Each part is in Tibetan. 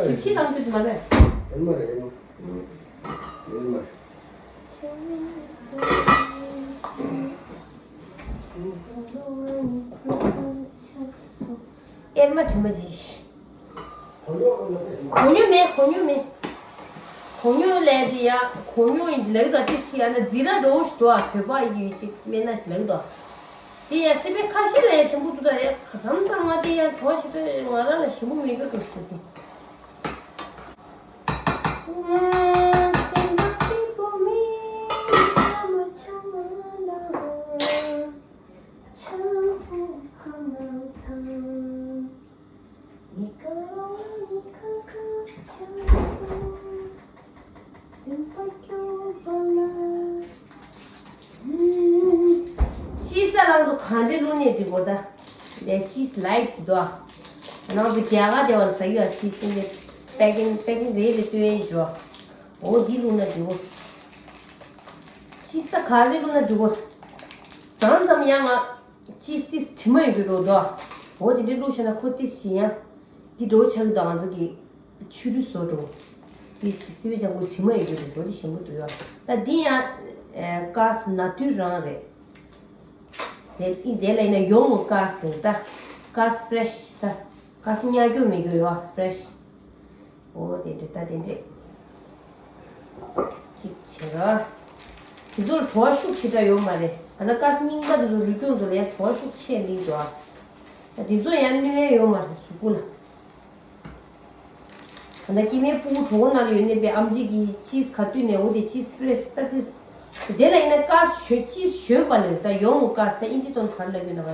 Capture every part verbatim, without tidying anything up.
ཞིབ་ཕྱི་ལངས་དུས་མ་རེད། ཡིན་མ་རེད། ཡིན་མ་རེད། ཨེར་མ་དྲི་མ་ཇི། གོ་ཉོ་མེད། གོ་ཉོ་མེད། གོ་ཉོ་ལས་དེ་ཡ། གོ་ཉོ་ཡིན་ལག་དོ་དེ་སི་ཡ་ན་ཛི་ར་རོ་ཞིག་དོ། ཨ་བོད་པ་ཡི་ཞིག་སྨན་ན་ཞིག་ལག་དོ། དེ་ཡ་སི་པན་ཁ་ཤས་ལས་ཞིམ་པོ་འདུག་ད་ཡ། ཁ་ཙམ་ད་ང་དེ་ཡ་གྲོ་ཞིག་ད་ང་རང་ལ་ཞིམ་པོ་མེད་གི་འགྲོ་ཞིག་འདུག་དེ། ཅིས་ད་རང་ཚོ་གང་འདྲ་བླུགས་ནས་འགྲིག་གོ་ད། ལས་ཅིས་ལའིཊ་ཅིག་འདུག་ཨ། ང་ཚོ་རྒྱ་གར་དེ་བར་ཟ་ཡོད་ཨ། ཅིས་སེ་པེ་ཀིང་པེ་ཀིང་རེད་རེད་སྟོན་ཡས་ཞོ། འོ་འདི་བླུགས་ན་འགྲིག་གོ། ཅིས་ད་ག་རེ་བླུགས་ན་འགྲིག་གོ། གང་ཙམ་ཡང་ང་ཅིས་ཏིས་དྲི་མ་ཡོད་རྒྱུ་རོ་འདུག་ཨ། འོ་དེ་འདྲ་བླུགས་ཤེ་ན་ཁོ་ཏིས་ཞིག་ཡང་། འདི་འགྲོ་ཆགས་ཀྱི་འདུག་ང་ཚོ་གི་ཆུ་རུ་བཟོ་འགྲོ། འདི་སི་པན་ལྗང་གུ་དྲི་མ་ཡོད་རྒྱུ་རེད་འགྲོ། འདི་ཞིམ་པོ་འདུག་ཡ། ད་འདི་ཡང་ཀ་སི་ན་དུས་རང་རེད། དེ་ཨི་དེ་ལ་ཡིན་ན་ཡོང་ངོ་ཀ་སི་རེད་ད། ཀ་སི་ཕེ་རེ་ཤི་ད། ཀ་སི་ཉག་སྐྱོ་མེད་རྒྱུ་ཡོད་ཕེ་རེ་ཤི། འོ་དེ་འདྲ་ད་དེ་འདྲ། གཅིག་བྱེད་ར། དེ་ཚོར་བྲོ་བ་ཤུགས་ཆེ་དྲགས་ཡོད་མ་རེད། ཨ་ན་ཀ་སི་རྙིང་པ་དེ་ཚོ་རུས་རྒྱུ་ཚོ་ལ་ཡང་བྲོ་བ་ཤུགས་ཆེ་ལིང་འགྲོ། ཨ་དེ་ཚོ་ཡང་གནོད་ཡས་ཡོད་མ་རེད་གཟུགས་པོ་ལ། ད་ལྟ་སྐྱེ་དམན་སྤུ་གུ་གྲོད་ཁོག་ནང་ལ་ཡོད་ནས་པའི་ཨམ་ཆི་གིས་ཅིས་ག་དུས་ནས་འོ་དེ་ཅིས་ཕེ་རེ་ཤི་ལྟ་དུས། དེ་ལ་ཡིན་ན་ཀ་སི་ཞོད་ཅིས་ཞོད་པ་ལས་ད་ཡོང་ངོ་ཀ་སི་ད་ཨིན་ཇི་དོན་ག་རེ་ལབ་ཡོད་ན་བ།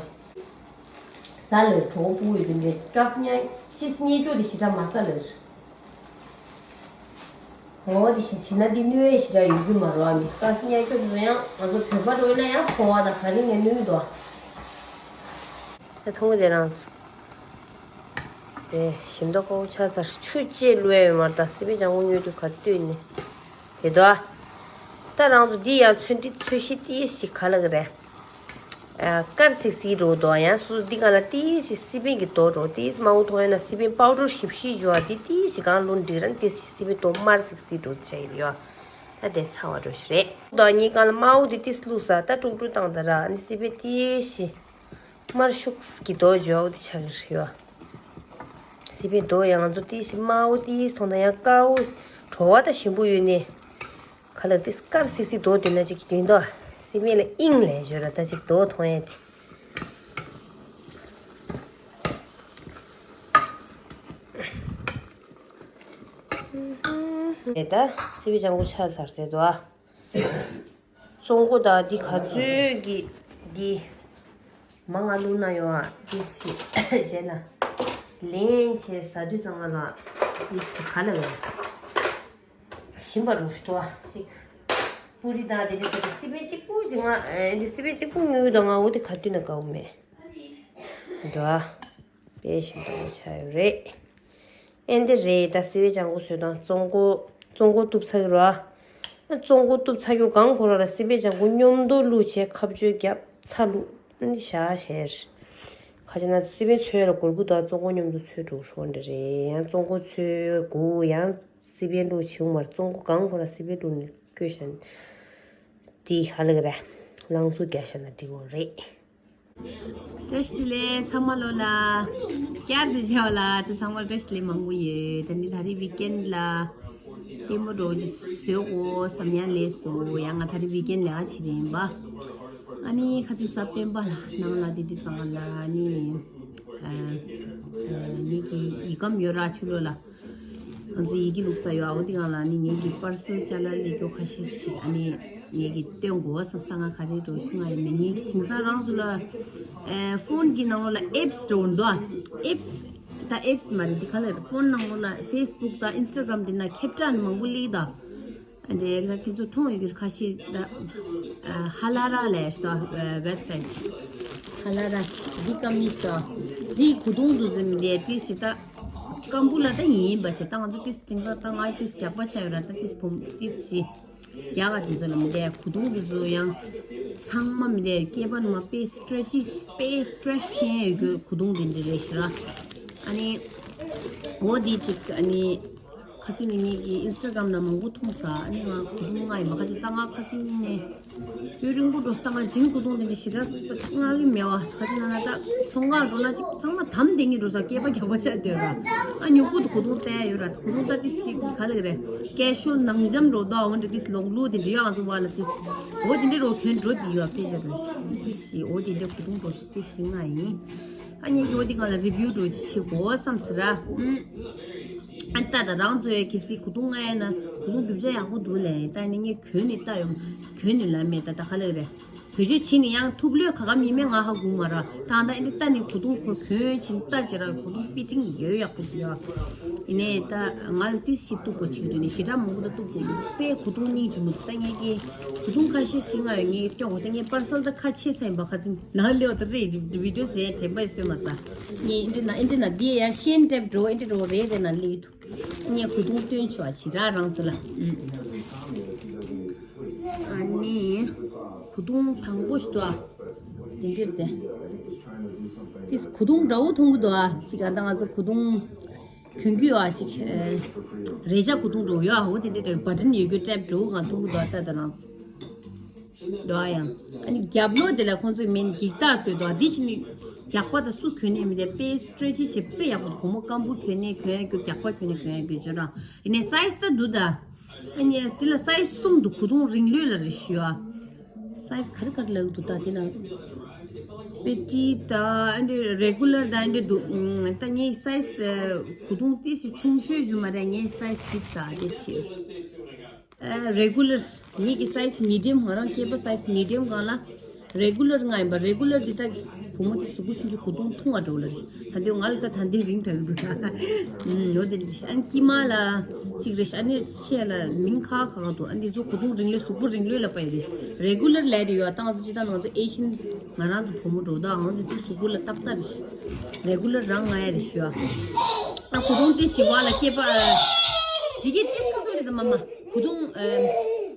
ཟ་ལེར་གྲོད་ཁོག་སྤུ་གུ་ཡོད་དུས་ནས་ཀ་སི་ཉལ་ཅིས་ཉལ་སྐྱོ་དེ་ཞེ་དྲག་མ་ཟ་ལེར། འོ་དེ་བཞིན་བྱས་ན་འདི་གནོད་ཡས་ཞེ་དྲག་ཡོད་རྒྱུ་མ་རེད་བ། མི་ཀ་སི་ཉལ་སྐྱོ་དེ་ཚོ་ཡང་ང་ཚོ་བོད་པ་འགྲོ་ཡིན་ན་ཡང་ཕོ་བ་དང་ག་རེ་ངས་གནོད་ཀྱི་འདུག་ཨ། ད་མཐོང་གི་དེ་རང་ཚོ། དེ་ཞིམ་མདོག་ཁ་པོ་ཆགས་ཚར། ཆུ་ཅེས་བླུགས་ཡོད་མ་རེད། ད་སི་པན་ལྗང་གུ་ཉོས་དུས་ག་དུས་ནས་དེ་དོ། ད་རང་ཚོ་འདི་ཡང་ཚོད་འདི་ཚོད་གཞི་ཏིས་ཞིག་ག་ལ་གི་རེད། ཨ། དཀར་སིག་སིག་འགྲོ་འདུག་ཡང་སུ་འདི་ག་ལ་ཏིས་ཞིག་སི་པན་གྱི་རྡོ་འགྲོ་ཏིས་མ་འུ་མཐོང་ཡོད་ན་སི་པན་པའུ་ཌར་ཞིབ་ཞིབ་འཇུ་བ་འདི་ཏིས་ཞིག་གང་བླུགས་འགྲིག་ར་ཏིས་ཞིག་སི་པན་རྡོ་དམར་སིག་སིག་འགྲོ་ཆ་ཡི་ཡོད། ད་དེ་ཚ་བ་འགྲོ་ཞིག་རེད། རྡོ་གཉིས་གང་ལ་མ་འུ་འདི་ཏིས་བླུགས་ས་ད་དཀྲུག་དཀྲུག་བཏང་ད་ར་ནི་སི་པན་ཏིས་ཞིག་དམར་ཤུགས་ཀྱི་རྡོ་འཇོག་དེ་ཆགས་ཀྱི་རེད་བ། སི་པན་རྡོ་ཡང་ང་ཚོ་ཏིས་ཞིག་དམར་པོ་ཏིས་མཐོང་ན་ཡང་དཀར་པོ་བྲོ་བ་ད་ཞིམ་པོ་ཡོད་ནི། ག་ལེར་ཏིས་དཀར་སིག་སིག་རྡོ་དེ་ན་ཅིག་ཡིན་དོ། སི་པན་ལ་དབྱིངས་ལས་བརྗོད་ར་ད་ཅིག་རྡོ་མཐོང་ཡ་དེ། དེ་ད་སི་པན་ལྗང་གུ་ཆགས་ཚར་དེ་དོ། བཙོང་གོ་ད་འདི་ག་ཚོད་ཀྱི་འདི། མ་ང་བླུགས་ན་ཡོང་ཨ་འདི་ཞིག་བྱས་ན། ལན་བྱས་ཟ་དུས་ཙང་ང་ལ་འདི་ཞིག་ག་ལ་བས། ཞིམ་པ་རུ་ཤི་ཏོ་ཨ་ཞིག་པུ་རི་དང་དེ་འདྲ་ཟ་དུས་སི་པན་གཅིག་པུ་ཞིག་ང་འདི་སི་པན་གཅིག་པུ་ཉོས་དང་ང་འོ་དེ་ག་དུས་ན་དགའ་བོ་མེད། འདུག་ཨ། དཔེ་ཞིམ་པོ་ཆགས་ཡོད་རེད། ཨེ་འདི་རེད་ད་སི་པན་ལྗང་གུ་བཟོས་དང་བཙོང་གོ་བཙོང་གོ་གཏུབ་ཚར་གི་ར། བཙོང་གོ་གཏུབ་ཚར་གྱུར་གང་ཁོ་ར་ལ་སི་པན་ལྗང་གུ་སྙོམས་འདོགས་བླུགས་བྱས་ཁ་བཅོས་བརྒྱབ་ཚ་བླུགས་ཨ་ནི་བཞག་བྱས། ཁ་ཅིག་ན་སི་པན་ཚོས་ལ་གོར་གུ་དང་བཙོང་གོ་སྙོམས་འདོགས་ཚོས་འགྲོ་ཧྲོ་འདྲ་རེད་ཡང་བཙོང་གོ་ཚོས་གུ་ཡང་སི་པན་བླུགས་བྱེའུ་མར་བཙོང་གོ་གང་ཁོ་ར་སི་པན་བླུགས་ནས་བསྐོལ་བྱས། དེ་ཧ་ལས་ར་ལང་ཚོ་རྒྱག་བྱས་ན་འགྲིག་གོ་རེད། བཀྲ་ཤིས་བདེ་ལེགས་ཚང་མ་ལོ་ལ། བསྐྱར་དུ་བྱ་བ་ལ་དེ་ཚང་མར་བཀྲ་ཤིས་བདེ་ལེགས་མང་པོ་ཡོད། ད་ནི་ད་རེས་ཝིག་ཨེན་ལ་ལྟད་མོ་འགྲོ་རྒྱུ་བཟོས་གོ་བསམ་ཡང་ལས་སུ་ཡང་ང་ད་རེས་ཝིག་ཨེན་ལས་ཀ་བྱེད་དེ་ཡིན་པ། ཨ་ནི་ཁ་ཚིག་ས་སྤེན་པ་ལ་ནང་ལ་དེ་དུས་ཚང་ལ་ནི་ངེད་ཀྱི་ཡི་གམ་ཡོད་ར་ཆུ་ལོ་ལ། ང་ཚོ་ཡི་གེ་བླུགས་ས་ཡོད་ཨ། འོ་དེ་གང་ལ་ནི་ངེད་ཀྱི་པར་སེལ་ཅ་ལག་ལས་སྐྱོ་ཁ་ཤས་ཤིག་ཨ་ནི་ངེད་ཀྱི་སྟོན་དགོས་བསམ་ས་ང་ག་རེ་འགྲོ་ཤི་ང་ཡི་མི་ངེད་ཀྱི་དེང་སང་རང་ཚོ་ལ་ཨེ་ཕོན་གྱི་ནང་ལོགས་ལ་ཨེབ་སི་འགྲོ་འདུག་ཨ། ཨེབ་སི་ད་ཨེབ་སི་མ་རེད་དེ་ག་ལ་རེད། ཕོན་ནང་ལོགས་ལ་ཕེ་སི་བུག་དང་ཨིན་སི་ཊ་གྷ་རམ་དེ་ན་ཁེབས་ཀྱག་ནི་མང་པོ་སླེབས་ད། ཨ་འདྲེ་ད་ཁྱེད་ཚོ་མཐོང་ཡོད་ཀྱི་ཁ་ཤས་ད་ཧ་ལ་ར་ལས་ཤི་ད་ཝེབ་སའིཊ་ཧ་ལ་ར་འདི་ཀ་མི་ཤི་ད་འདི་གུ་དུང་དུ་ཟིན་མི་འདྲ་དེ་ཤི་ད། སྐམ་པོ་ལ་ད་ཡིན་པ་ཞིག་ད་ང་ཚོ་ཏིས་དེང་སང་ད་ང་ཏིས་རྒྱག་པ་ཆ་ཡོད་ར་ད་ཏིས་བུམ་ཏིས་ཞི་རྒྱག་ག་དེ་ཚོ་ལ་མི་འདྲ་གུ་དུང་དེ་ཚོ་ཡང་ཚང་མ་མི་འདྲ་སྐེད་པ་ནང་མ་དཔེ་སི་ཊེ་ཆི་དཔེ་སི་ཊེ་ཆི་ཐེན་ཡོད་རྒྱུ་གུ་དུང་དེ་འདྲ་རེད་ཤི་ར། ཨ་ནི་ འོ་འདི་ཅིག་ཨ་ནི། ཁ་ཚིག་ནི་ངེད་ཀྱི་ཨིན་སི་ཊ་གྷ་རམ་ན་མང་པོ་མཐོང་ས། ཨ་ནི་ང་གོས་ཐུང་ལྔ་ཡིན་པ། ཁ་ཅིག་ད་ང་ཁ་ཚིག་ནི་ཡུན་རིང་པོ་འགྲོ་ས། ད་ང་ཇིན་གོས་ཐུང་དེ་འདྲ་ཞེ་དྲག་མངགས་ཀྱི་མེད་པ། ཁ་ཅིག་ན་ན་ད་ཚོང་ཁང་འགྲོ་ན་ཅིག་ཚང་མ་དམ་བསྡད་ཀྱི་འགྲོ་ས། སྐེད་པ་རྒྱགས་པ་ཆགས་བསྡད་ཡོད་ར། ཨ་ཉོ་གི་འདུག་གོས་ཐུང་བལྟས་ཡོད་ར། གོས་ཐུང་ད་ཏི་ཞིག་ག་ལ་གི་རེད། ཀེ་ཞུ་ཨལ་ནང་འཇམ་འགྲོ་དོ། འོ་འདྲ་ཏི་ལོང་ལུ་དེ་འདྲ་ཡོད། ང་ཚོ་བ་ལ་ཏི་འོ་དེ་འདྲ་རོ་གྱོན་འགྲོ་དེ་ཡོད། ཕེ་ཤ་རོ་ཏི་ཞིག་འོ་དེ་འདྲ་གོས་ཐུང་འགྲོ་ཏི་ཞིག་ང་ཡིན། ཨ་ནི་ཡོད་དེ་ང་ལ་རི་བིའུ་འགྲོ་ཅིག་བྱེད་དགོས་བསམ་ཟེར་ར། ཨ་ནི་ད་ད་རང་ཚོ་ཡ་གལ་སྲིད་གོས་ཐུང་ལྔ་ཡ་ན་གོས་ཐུང་རྒྱུ་ཆ་ཡག་པོ་འདུག་ལས། ད་ནི་ངས་གྱོན་ནས་ལྟ་ཡོང་། གྱོན་ནས་ལ་མེད་ད་ད་ག་ལ་རེད། བེད་སྤྱོད་བྱེད་ནས་ཡང་ཐུབ་ལོས་ག་ག་མི་མེད་ང་ཧ་གོ་མ་ར། ད་ད་ཨེ་འདྲ་ལྟ་ནས་གོས་ཐུང་ཁོ་གྱོན་ཕྱིན་ལྟ་ཅི་ར། གོས་ཐུང་ཕི་ཊིང་ཡོད་ཡག་པོ་འདུག་ཡ། ཡིན་ནས་ད་ང་ལ་ཏི་ཞིག་གཏུག་པོ་བྱེད་དུས་ནས་ཞེ་དྲག་མང་པོ་ད་གཏུག་པོ་ཡོད། དཔེ་གོས་ཐུང་སྙིང་རྗེ་མོ་འདུག་ད་ངས་ཀྱི་གོས་ཐུང་ཁ་ཤས་ཤིག་ང་ཡོད་ངས་སྐྱོ་གོ། ད་ངས་པར་སལ་ད་ཁ་ཕྱེ་ས་ཡིན་པ། ཁ་ཚིག་ནང་ལེའོ་ད་རེད། བི་ཌིའོ་ཟེར་དྲན་པ་ཡི་སོས་མ་ས། ངས་ཨེ་འདྲ་ན་ཨེ་འདྲ་ན་འདི་ཡ་ཤེན་ཊེབ་འགྲོ་ཨེ་འདྲ་འགྲོ་རེད་དེ་ན་ལེའི་ཐུ། ངས་གོས་ཐུང་སྟོན་ཆོག་ཅི་ར་རང་ཚོ་ལ། ཨ་ནི་གོས་ཐུང་དང་པོ་ཞིག་ཏུ་ཨ། དེ་འདྲ་དེ། ཏིས་གོས་ཐུང་འདྲ་བོ་མཐོང་གི་འདུག་ཨ། ཅིག་ཨ་ད་ང་ཚོ་གོས་ཐུང་གྱོན་གྱི་ཡོད་ཨ། ཅིག་རས་ཆ་གོས་ཐུང་འདྲ་བོ་ཡོད་ཨ། འོ་དེ་འདྲ་དེ་བ་ཊན་ཡོད་རྒྱུ་ཊེབ་འདྲ་བོ་ང་མཐོང་གི་འདུག་ཨ། ད་ད་རང་། འདུག་ཡང་། ཨ་ནི་རྒྱབ་ལོགས་དེ་ལ་ཁོང་ཚོས་མིན་འགྱིག་ཐག་བཟོས་འདུག་འདི་ཕྱི་ནི་རྒྱགས་པ་དང་སུ་གྱོན་ནས་མི་དེ་དཔེ་སི་ཊེ་ཆི་བྱེད་དཔེ་ཡག་པོ་འདུག་སྒོར་མོ་སྐམ་པོ་གྱོན་ནས་གྱོན་ཡ་གྱོན། རྒྱགས་པ་གྱོན་ནས་གྱོན་ཡ་གྱོན་བྱོས་ར། ཡིན་ནའི་སའི་ཛི་ད་འདུག་ད། ཨ་ནི་དེ་ལ་སའི་ཛི་གསུམ་འདུག་གོས་ཐུང་རིང་ལོས་ལ་རེ་ཞུ་ཡ། སའི་ཛི་ག་རེ་ག་རེ་ལབ་འདུག་ད་དེ་ན། པེ་ཏི་ད་ཨ་འདྲ་རེ་གུ་ལར་ད་ཨ་འདྲ་འདུག་ད་ངའི་སའི་ཛི་གོས་ཐུང་ཏི་ཞིག་ཆུང་ཤོས་ཞུ་མ་རེད། ངའི་སའི་ཛི་འདི་ད་དེ་བྱེད། ཨ་རེ་གུ་ལར། ངེད་ཀྱི་སའི་ཛི་མི་ཌི་ཡམ། ང་རང་སྐེད་པ་སའི་ཛི་མི་ཌི་ཡམ་སྒང་ལ་རེ་གུ་ལར་ལྔ་ཡིན་པ། རེ་གུ་ལར་འདི་ད་བུ་མོ་དེ་གཟུགས་པོ་ཆུང་ཆུང་གོས་ཐུང་ཐུང་བ་འདྲ་བོ་ལ་རེད། ད་འདི་ང་ལ་ད་ད་འདི་རིང་དྲགས་འདུག་ད། ཨུམ། འོ་དེ་ཨ་ནི་དཀྱིལ་མ་ལ་གཅིག་རེད། ཨ་ནི་ཆེ་ལ་མིང་ཁ་ཁ་ཁ་འདུག་ཨ་ནི་འདི་ཚོ་གོས་ཐུང་རིང་ལོས་གཟུགས་པོ་རིང་ལོས་ལ་པ་ཡི་རེད། རེ་གུ་ལར་ལས་རེད་ཡོད། ད་ང་ཚོ་སྤྱིར་བཏང་ང་ཚོ་ཨེ་ཤི་ཡན་ང་རང་ཚོ་བུ་མོ་འགྲོ་ད་ཨང་འདི་ཚོ་གཟུགས་པོ་ལ་ཏག་ཏག་རེད། རེ་གུ་ལར་རང་ང་ཡ་རེད་ཞུ་ཨ། ཨ་གོས་ཐུང་དེ་ཞི་བ་ལ་སྐེད་པ་ཨ། དེ་གི་དེ་ཁ་ཁ་རེད་ད་མ་མ། གོས་ཐུང་ཨ།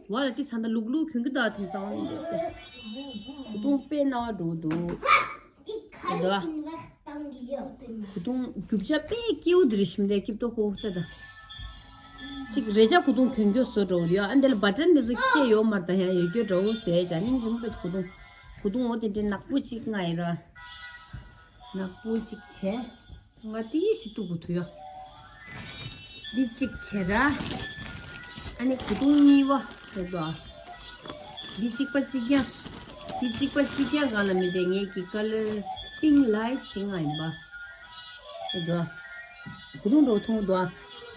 བ་ལ་ཏི་ཚ་འདྲ་ལུག་ལུག་གྱོན་གྱི་འདུག་དེང་སང་། གོས་ཐུང་དཔེ་སྣང་བ་འགྲོ་འདུག་འདུག་གོས་ཐུང་རྒྱུ་ཆ་དཔེ་སྐྱིད་པོ་འདི་རེད། ཞིམ་ལས་སྐྱིད་པོ་ཧོ་ལྟ་ད། གཅིག་རས་ཆ་གོས་ཐུང་གྱོན་གྱི་སོ་འགྲོ་ཡོད་ཨ། འདི་ལ་བ་ཊན་འདི་ཚོ་སྐྱེ་ཡོད་མ་རེད། ད་ཡང་ཡོད་རྒྱུ་འདྲ་བོ་ཟེར་བྱ་སྙིང་རྗེ་མོ་དཔེ་གོས་ཐུང་། གོས་ཐུང་འོ་དེ་འདྲའི་ནག་པོ་གཅིག་ང་ཡིན་ར། ནག་པོ་གཅིག་བྱས། ང་དེ་ཡི་ཞིག་གཏུག་དགོས་ཐུག་ཡོད། འདི་གཅིག་བྱས་ར། ཨ་ནི་གོས་ཐུང་གཉིས་པ་དེ་ཚོ། འདི་གཅིག་པ་གཅིག་རྐྱང་། འདི་གཅིག་པ་གཅིག་རྐྱང་སྒང་ལ་མི་དེ་ངེད་ཀྱི་ཀ་ལར་པིང་ལའིཊ་བྱེད་ང་ཡིན་པ། དེ་ཚོ། གོས་ཐུང་འགྲོ་མཐོང་འདུག་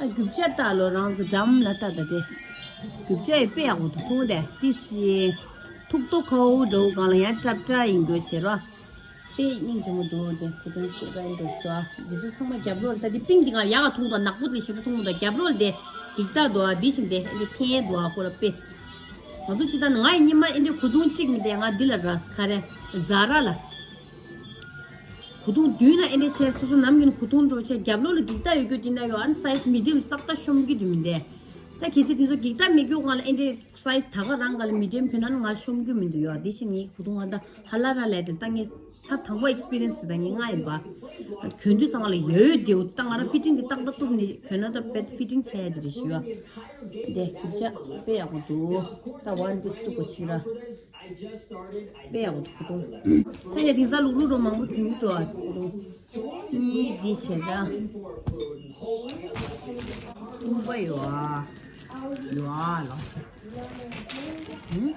ཨ། རྒྱུ་ཆ་ལྟ་ལོ་རང་ཚོ་འགྲམ་ལ་ལྟ་ད་དེ། རྒྱུ་ཆ་ཡི་དཔེ་ཡག་པོ་འདུག་མཐོང་དེ་ཏི་སི། ཐུག་ཏོ་ཁའོ་འགྲོ་སྒང་ལ་ཡང་ཀྲབ་ཀྲ་ཡིན་རྒྱུ་བྱེད་རོགས། དཔེ་སྙིང་རྗེ་མོ་འདུག་དེ་གོས་ཐུང་སྤྱོད་པ་ཡིན་འགྲོ་ཞིག་འདུག་ཨ། འདི་ཚོ་ཚང་མ་རྒྱབ་ལོགས་ལ་ལྟ། འདི་པིང་འདི་གང་ཡག་ག་མཐོང་འདུག་ནག་པོ་དེ་ཞེ་པོ་མཐོང་འདུག་རྒྱབ་ལོགས་ལ་དེ་འགྱིག་ཐག་འདུག་ཨ། འདི་བཞིན་དེ་འདི་འཐེན་འདུག་ཨ། ཁོ་ལ་དཔེ། ང་ཚོ་ཅི་ལྟར་ང་ཡི་སྙེ་མ་ཨེ་འདྲའི་གོས་ཐུང་གཅིག་མི་དེ་ང་འདི་ལ་རས་ཁ་རེ་ཛ་ར་ལ། གོས་ཐུང་མདུན་ལ་ཨེ་འདྲའི་ཆེ་སོ་སོ་ནམ་རྒྱུན་གོས་ཐུང་འགྲོ་ཆེ་རྒྱབ་ལོགས་ལ་འགྱིག་ཐག་ཡོད་རྒྱུ་དེ་འདྲ་ཡོད་ཨ། ནི་སའི་ཛི་མི་ཌི་ཡམ་ཏག་ཏག་ཤོམ་གི་འདུག་མི་དེ། ད་གལ་སྲིད་དེ་ཚོ་འགྱིག་ཐག་མེད་རྒྱུ་སྒང་ལ་ཨེ་འདྲའི་སའི་ཛི་ད་ག་རང་ག་ལ་མི་ཌི་ཡམ་གྱོན་ན་ནི་ང་ཤོམ་རྒྱུ་མི་འདུག་ཡོད། དེ་བཞིན་ངའི་གོས་ཐུང་ང་ད་ཧ་ལ་ར་ལས་དེ་ད་ངས་ཚར་དང་པོ་ཨེག་སི་པི་རི་ཡན་སི་ད་ངས་ང་ཡིན་པ། གྱོན་དུས་ཙང་ལ་ཡོད་ཡོད་དེའུ་ད་ང་ར་ཕི་ཊིང་དེ་ཏག་ཏག་གཏུབ་ནས་གྱོན་ན་ད་དཔེ་ཕི་ཊིང་ཆགས་ཡ་དེ་རེད་ཞུ་ཡ། དེ་རྒྱུ་ཆ་དཔེ་ཡག་པོ་འདུག་ད་ཝན་པིས་གཏུབ་པ་ཞིག་ར། དཔེ་ཡག་པོ་འདུག་ད་ཡ་དེང་སང་ལུག་ལུག་རོ་མང་པོ་གྱོན་གྱི་འདུག་ཨ། གཉིས་འདི་བྱས་ཙང་། གསུམ་པ་ཡོད་ཨ། ཡོད་ཨ་ལོ། ཧུམ།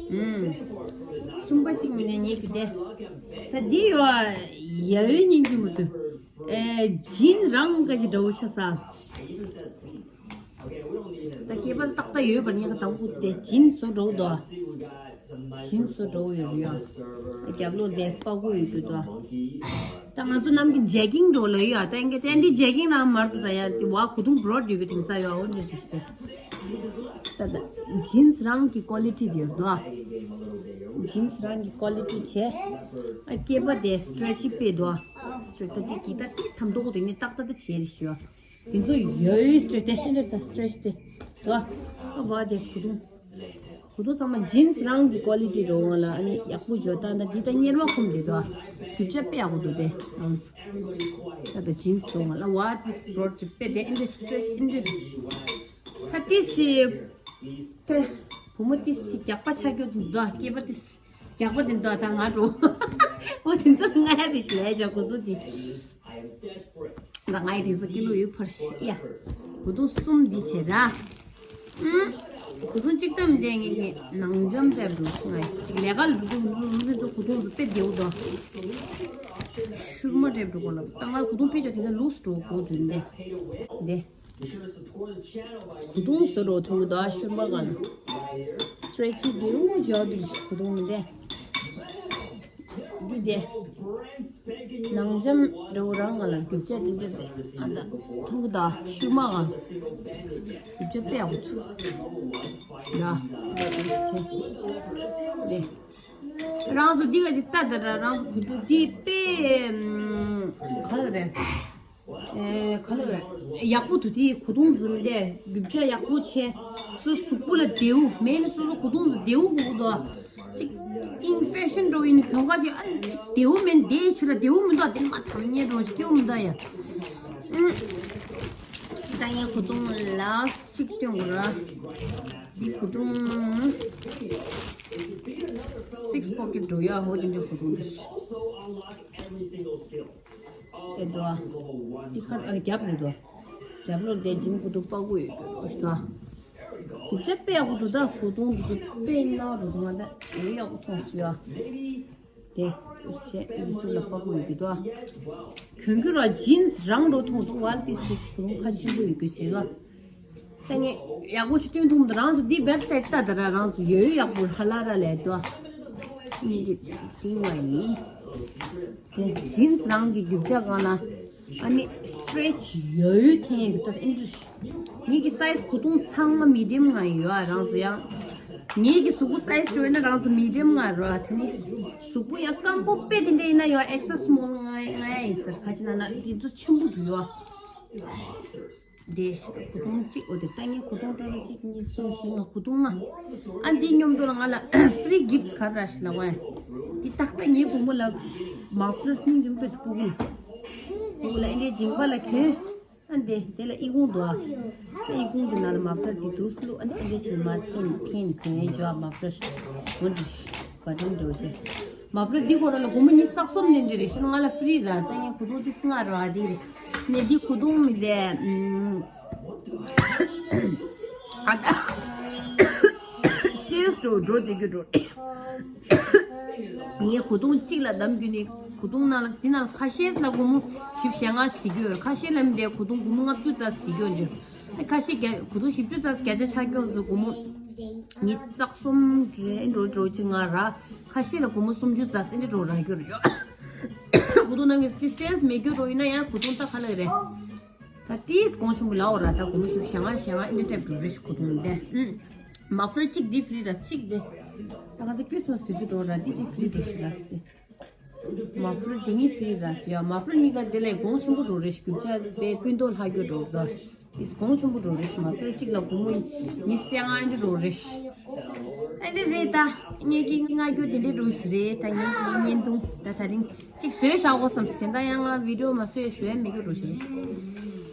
ཨུམ། གསུམ་པ་གཅིག་མིན་ནས་ངེད་ཀྱི་དེ། ད་འདི་ཡོད་ཨ། ཡ་ཡོད་སྙིང་རྗེ་མོ་འདུག་ཨེ། ཇིན་རང་ག་ཅིག་འདྲ་བོ་ཆགས་ས། ད་སྐེད་པ་ཏག་ཏག་ཡོད་པ་ནི་ད་བུ་དེ་ཇིན་བཟོ་འགྲོ་འདུག་ཇིན་བཟོ་འགྲོ་ཡོད་རེད་ཡ། རྒྱབ་ལོགས་དེ་པགས་ཀོ་ཡོད་རྒྱུ་འདུག་ད་ང་ཚོ་ནམ་རྒྱུན་ཇེ་གིང་འགྲོ་ལ་ཡོད་ཡ། ད་ཨིན་གེ་དེ་འདི་ཇེ་གིང་རང་མར་འདུག་ད་ཡ་དེ་བ་གོས་ཐུང་བྲོ་ཡོད་རྒྱུ་དེང་སང་ཡོད་འོ་འདྲ་ཞིག་ཟེར། ད་ད་ཇིན་རང་གི་ཀོ་ལི་ཊི་དེ་ཡོད་འདུག་ཇིན་རང་གི་ཀོ་ལི་ཊི་བྱས། ཨ་སྐེད་པ་དེ་སི་ཊེ་ཆི་དཔེ་འདུག་སི་ཊེ་ཆི་ད་དེ་གི་ད་ཏིས་ཐམ་ཐོག་དེ་ནི་ཏག་ཏག་ད་བྱས་རེད་ཞུ་ཡ། དེ་ཚོ་ཡོད་སི་ཊེ་ཆི་དེ་ཧེ་ནེ་ད་སི་ཊེ་ཆི་དེ་དོ། ཨ་བ་དེ་གོས་ཐུང་། ཁོ་ཚོ་ཚང་མ་ཇིན་སི་རང་གི་ཀོ་ལི་ཊི་འགྲོ་འོང་ལ་ཨ་ནི་ཡག་པོ་འཇོག་སྟངས་དང་འདི་ལྟར་གཉེར་མ་ཁོམ་འདི་དོ། རྒྱུ་ཆ་དཔེ་ཡག་པོ་འདུག་སྟེ། ད་ད་ཇིན་སི་འགྲོ་འོང་ལ་what is brought to bed in the stretch in the ད་ཏི་སི་ཏེ་བུ་མོ་ཏི་སི་རྒྱགས་པ་ཆགས་རྒྱུ་འདུག་དོ། སྐྱེས་པ་ཏི་སི་རྒྱགས་པ་འདི་འདུག་ད་ང་འགྲོ་འོ་དེ་ཚོ་ང་རེ་ཞིག་ལས་བྱ་ཁོ་ཚོ་དེ། ང་ཡི་དེ་ཚོ་སྐྱིད་ལུགས་ཡོད་ཕར་ཤི་ཡ། གོས་ཐུང་གསུམ་འདི་བྱེད་ར། ཨུམ། གོས་ཐུང་གཅིག་ལྟ་མི་འདྲ་ངེད་ཀྱི་ནང་འཇམ་འདྲ་འགྲོ་ང་ཅིག་ལས་ཀ་ལ་འགྲོ་དུས་ང་ཚོ་གོས་ཐུང་ཚོ་དཔེ་བདེ་བོ་དང་། ཤུར་མ་འདྲ་འགྲོ་གོ་ལ་ད་ང་གོས་ཐུང་ཕལ་ཆེར་དེ་ཚོ་ལུགས་འགྲོ་གོ་དུས་འདི་འདི། གོས་ཐུང་བཟོ་འགྲོ་ཐུང་གི་དོ་ཤུར་མ་གང་། སི་ཊེ་ཆི་བདེ་བོ་འཇོག་དུས་གོས་ཐུང་འདི། འདི་དེ། ནང་འཇམ་རེ་བོ་རང་ང་ལ་རྒྱུ་ཆ་དེ་འདྲ་རེད་ཨ་ད་ཐུང་གི་ད་ཤུར་མ་གང་། རྒྱུ་ཆ་དཔེ་ཡག་པོ་ཡ། འདི་རང་ཚོ་འདི་ག་ཅིག་ལྟ་ད་ར་རང་ཚོ་གོས་ཐུང་འདི་དཔེ་ག་ལ་རེད། ཨེ་ག་ལ་རེད། ཡག་པོ་འདུག་དེ་གོས་ཐུང་འཛུམ་དེ་རྒྱུ་ཆ་ཡག་པོ་ཆེ། སོ་གཟུགས་པོ་ལ་བདེ་བོ་མེད་ནི་སོ་སོ་གོས་ཐུང་འཛུམ་བདེ་བོ་དགོས་འདུག་ཅིག་ཨིན་ཕེ་ཤན་འགྲོ་ཡིན་གྱོང་ཁ་ཅིག་ཨ་ཅིག་བདེ་བོ་མེད་དེ་ཕྱི་ལ་བདེ་བོ་མི་འདུག་དེ་མ་དམ་ཉེ་འགྲོ་ཅིག་སྐྱོ་མི་འདུག་ཡ། ཨུམ། ད་ངས་གོས་ཐུང་ལ་ཅིག་སྟོན་དགོས་ར། འདི་གོས་ཐུང་སིགས་པོ་ཀེ་ཊི་འགྲོ་ཡ་ཧོ་དེ་འདྲ་གོས་ཐུང་འདི། ཨེ་འདུག་ཨ། འདི་ཁར་ཨ་རྒྱབ་རེད་འདུག་རྒྱབ་ལོགས་དེ་འཇིམ་གོས་ཐུང་པགས་ཀོ་ཡོད་གི་ཨོ་ཤི་ད། རྒྱུ་ཆ་དཔེ་ཡག་པོ་འདུག་ད་གོས་ཐུང་འདི་ཚོ་དཔེ་ནག་རུ་འདུག་ང་ད་ཡོད་ཡག་པོ་མཐོང་སོང་ཡ། དེ་ཅེས་འདི་ཚོ་ལ་པགས་ཀོ་ཡོད་གི་འདུག་ཨ། གྱོན་གྱི་ར་ཇིན་སི་རང་འགྲོ་མཐོང་སོང་ཝལ་ཏི་སི་གོས་ཐུང་ཁ་ཆེན་པོ་ཡོད་གི་བྱེད་ག་ད་ངས་ཡག་པོ་ཞིག་སྟོན་ཐུབ་མི་འདུག་རང་ཚོ་འདི་བེབ་སའིཊ་ལྟ་ད་ར་རང་ཚོ་ཡོད་ཡག་པོ་ཧ་ལ་ར་ལས་འདུག་ཨ། ངེད་ཀྱི་ཏིང་བ་ཡིན། དེ་ཇིན་སི་རང་གི་རྒྱུ་ཆ་གང་ལ་ཨ་ནི་སི་ཊེ་ཆི་ཡོད་ཡོད་འཐེན་ཡོད་གི་ད་ཨིན་ཏྲི་ངེད་ཀྱི་སའི་ཛི་གོས་ཐུང་ཚང་མ་མི་ཌི་ཡམ་ང་ཡོད་ཨ་རང་ཚོ་ཡང་། ངེད་ཀྱི་གཟུགས་པོ་སའི་ཛི་འགྲོ་ཡིན་ན་རང་ཚོ་མི་ཌི་ཡམ་ང་རོ་ཨ་དེ་ནི། གཟུགས་པོ་ཡང་སྐམ་པོ་དཔེ་དེ་འདྲ་ཡིན་ན་ཡང་ཨེག་སི་ཨེལ་སི་མོལ་ང་ང་ཡ་ཡིན་ཟེར་ཁ་ཅིག་ན་ན་དེ་ཚོ་ཆེན་པོ་འདུག་ཡོད་ཨ། དེ་གོས་ཐུང་གཅིག་འོ་དེ་ལྟ་ངས་གོས་ཐུང་སྤྲོ་ར་གཅིག་གཉིས་གསུམ་བཞི་ལྔ་གོས་ཐུང་ལྔ། ཨ་འདིའི་མཉམ་དུ་ལ་ང་ལ་ཧྥི་རི་གིཕ་ཊི་ག་རེ་ར་ཞིག་ལབ་པ་ཡིན། འདི་ཏག་ཏག་ངའི་བུ་མོ་ལ་མ་ཕུ་ལ་སྙིང་རྗེ་མོ་དཔེ་ཐུག་གི་ལ། བུ་མོ་ལ་ཨེ་འདྲའི་མཇིང་པ་ལ་གྱོན། ཨ་འདི་དེ་ལ་ཨི་ཁུང་འདུག་ཨ། ཨི་ཁུང་གི་ནང་ལ་མ་ཕུ་ལ་འདི་འདུག་སླུ་ཨ་འདི་ཨེ་འདྲའི་ཆེན་མ་འཐེན་འཐེན་གྱོན་འཇོག་མ་ཕུ་ལ་འོ་འདི་བ་དྲིན་འགྲོ་ཞེས། མ་ཕུ་ལ་འདི་ཁོ་ར་ལ་སྒོར་མོ་ཉི་ཤུ་རྩ་གསུམ་ནས་འདྲ་རེད་ཤི་ང་ལ་ཧྥི་རི་ར་ད་ངས་གོས་ཐུང་འདི་སྔ་ར་འདི་རེད། ནས་འདི་གོས་ཐུང་མི་ལས་ཨ་ད་སེལ་སི་འགྲོ་འགྲོ་བསྡད་རྒྱུ་འགྲོ། ངས་གོས་ཐུང་གཅིག་ལ་འདམ་རྒྱུ་ནི་གོས་ཐུང་ནང་ལ་འདི་ནང་ལ་ཁ་ཤས་ལ་སྒོར་མོ་བཞི་བཅུ་ཞེ་ལྔ་ཞིག་ཡོད་ཁ་ཤས་ལ་མི་འདྲ་གོས་ཐུང་སྒོར་མོ་ལྔ་བཅུ་ཙམ་ཞིག་ཡོད་འགྱུར། ཁ་ཤས་བརྒྱ་གོས་ཐུང་བཞི་བཅུ་ཙམ་བརྒྱ་ཆ་ཆ་སྐྱོང་ཚོ་སྒོར་མོ་ཉི་ཤུ་རྩ་གསུམ་རེ་འགྲོ་འགྲོ་གཅིག་ང་ར་ཁ་ཤས་ལ་སྒོར་མོ་སུམ་ཅུ་ཙམ་ཨེ་འདྲ་འགྲོ་ར་རྒྱུ་རེད་ཡོད། གོས་ཐུང་ནང་གི་སི་སེལ་སི་མེད་རྒྱུ་འགྲོ་ཡིན་ན་ཡང་གོས་ཐུང་ད་ཁ་ལག་རེད། ད་ཏིས་གོང་ཆུང་པོ་ལའོ་ར་ད་གོང་ཆུང་ཞེ་ལྔ་ཞེ་ལྔ་ཨིན་ཏྲེབ་འགྲོ་རེ་ཞིག་གོ་དུང་ལྡན། མ་ཕར་གཅིག་འདི་ཕི་རི་ར་གཅིག་འདི། ད་ག་ཚོད་ཁྲིས་མས་དུས་ཚོད་འགྲོ་ར་འདི་གཅིག་ཕི་རི་འགྲོ་ཞིག་ར་སི། མ་ཕར་འདི་གཉིས་ཕི་རི་ར་སི་ཡ་མ་ཕར་གཉིས་ཀ་འདི་ལས་གོང་ཆུང་པོ་འགྲོ་རེ་ཞིག་རྒྱུ་ཆ་པའི་སྤུན་ཏོག་ལྷག་རྒྱུ་འགྲོ་ད། ཨིས་གོང་ཆུང་པོ་འགྲོ་རེ་ཞིག་མ་ཕར་གཅིག་ལ་གོང་མོ་ཉི་ཤུ་རྩ་ལྔ་འདི་འགྲོ་རེ་ཞིག་ཨ་འདི་རེད་ད། ངེད་ཀྱི་ང་རྒྱུ་དེ་འདྲའི་འགྲོ་ཞིག་རེད་ད་ངེད་ཀྱི་བརྙན་ཐུང་ད་ད་རིང་གཅིག་བཟོས་བཞག་གོ་བསམ་ཞེ་ད་ཡང་ང་བི་ཌི་ཡོ་མ་བཟོས་ཞུ་ཡ་མེད་རྒྱུ་འགྲོ་ཞིག་རེད།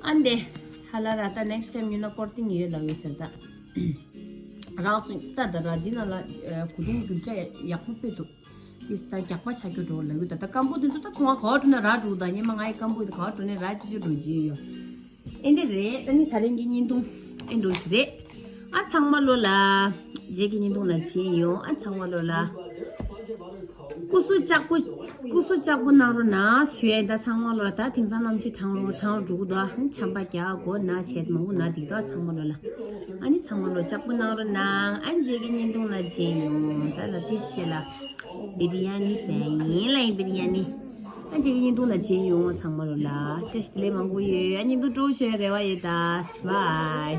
ཨ་འདི་ཧ་ལ་ར་ད་ནེག་སི་ཊེམ་ཡིན་ན་ཀོར་ཏིང་ཡོད་ལ་ཡོད་ཟེར་ད། རག་སོང་ད་ད་ར་འདི་ན་ལ་གོ་དུང་རྒྱུ་ཆ་ཡག་པོ་དཔེ་འདུག་ཏིས་ད་རྒྱག་པ་ཆགས་རྒྱུ་འགྲོ་ལ་ཡོད་ད་ད་སྐམ་པོ་དེ་ཚོ་ད་ཚོང་བ་ག་བ་འགྲོ་ན་ར་འགྲོ་ད་ཉི་མ་ང་ཡི་སྐམ་པོ་དེ་ག་བ་འགྲོ་ན་ར་ཅི་ཅི་འགྲོ་ཅི་ཡོད། ཨེ་འདི་རེད་ཨ་ནི་ད་རིང་གི་བརྙན་ཐུང་ཨེ་འགྲོ་ཞིག་རེད། ཨ་ཚང་མ་ལོ་ལ། རྗེས་ཀྱི་བརྙན་ཐུང་ལ་མཇལ་ཡོང་ཨ་ཚང་མ་ལོ་ལ། སྐུ་གཟུགས་ལྕགས་པོ། སྐུ་གཟུགས་ལྕགས་པོ་གནང་རོགས་གནང་ཞུ་ཡས་ད་ཚང་མ་ལོ་ལ་ད་དེང་སང་གནམ་གཤིས་གྲང་རུ་གྲང་རུ་འགྲོ་གི་འདུག་ཨ་ཆམ་པ་རྒྱག་མགོ་ན་བྱེད་མང་པོ་ན་འདུག་ད་ཚང་མ་ལོ་ལ། ཨ་ནི་ཚང་མ་ལོ་ལྕགས་པོ་གནང་རོགས་གནང་ཨ་རྗེས་ཀྱི་བརྙན་ཐུང་ལ་མཇལ་ཡོང་ད་ལ་དེ་ཤེས་ལ། བི་རི་ཡ་ནི་ཟེར་ཡིན་ལ་ཡིན་བི་རི་ཡ་ནི། ཨ་ཅེ་གི་བརྙན་ཐུང་ལ་མཇལ་ཡོང་ཚང་མ་ལོ་ལ་བཀྲ་ཤིས་བདེ་ལེགས་མང་པོ་ཡོད། ཨ་བརྙན་ཐུང་སྤྲོ་བོ་བྱོས་རེ་བ་ཡོད་ད། བཱའི།